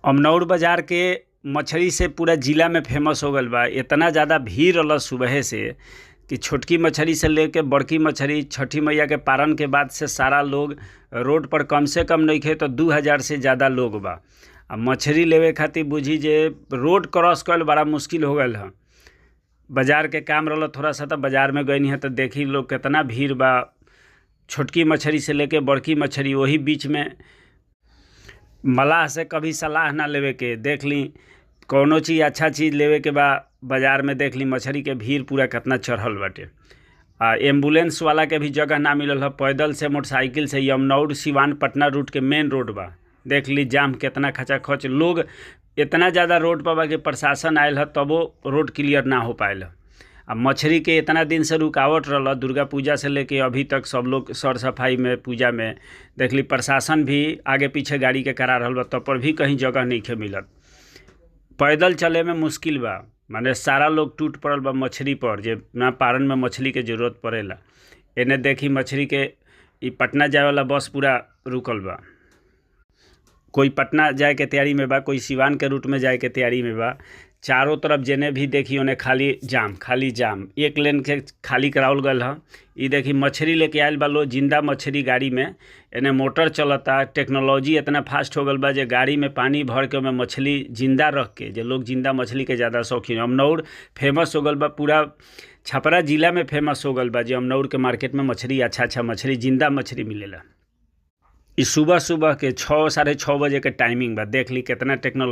अमनौर बाजार के मछली से पूरा जिला में फेमस हो गइल बा। इतना ज़्यादा भीड़ रहल सुबहे से कि छोटकी मछली से लेके बड़की मछली छठी मैया के पारण के बाद से सारा लोग रोड पर कम से कम नइखे तो 2000 से ज़्यादा लोग बा। आ मछली लेवे खातिर बुझी जे रोड क्रॉस कईल बड़ा मुश्किल हो गइल ह। बाजार के काम रहल थोड़ा सा तो बाजार में गइनी ह त देखी लोग केतना भीड़ बा। छोटकी मछली से लेके बड़की मछली वही बीच में मलाह से कभी सलाह ना लेवे के, देख ली कौनो चीज़ अच्छा चीज़ लेवे के बा बाजार में देख ली मछली के भीड़ पूरा केतना चढ़ल बाटे। आ एम्बुलेंस वाला के भी जगह ना मिलल ह, पैदल से मोटरसाइकिल से अमनौर सिवान पटना रूट के मेन रोड बा। देख ली जाम केतना खचाखच, लोग इतना ज़्यादा रोड पर बा कि प्रशासन आयल ह तबो रोड क्लियर ना हो पायल ह। आ मछली के इतना दिन से रुकावट रहल दुर्गा पूजा से लेके अभी तक सब लोग सर सफाई में पूजा में देख ली प्रशासन भी आगे पीछे गाड़ी के करा रहल बा तब पर भी कहीं जगह नइखे मिलत। पैदल चले में मुश्किल बा, माने सारा लोग टूट पड़ल बा मछली पर जे ना पारण में मछली के जरूरत पड़ेला। एने देखी मछली के इ पटना जाए वाला बस पूरा रुकल बा। कोई पटना जाए के तैयारी में बा, कोई सिवान के रूट में जाए के तैयारी में बा। चारों तरफ जेने भी देखी ओने खाली जाम खाली जाम। एक लेन के खाली करावल गइल ह। इ देखी मछली लेके आइल बा लोग, जिंदा मछली गाड़ी में। एने मोटर चलता, टेक्नोलॉजी इतना फास्ट हो गइल बा जे गाड़ी में पानी भर के ओमे मछली जिंदा रख के जे लोग जिंदा मछली के ज़्यादा शौकीन। अमनौर फेमस हो गइल बा, पूरा छपरा जिला में फेमस हो गइल बा जे अमनौर के मार्केट में मछली अच्छा अच्छा मछली जिंदा मछली मिलेला। इ सुबह सुबह के 6 साढ़े 6 बजे के टाइमिंग बा। देख ली केतना टेक्नोलॉजी।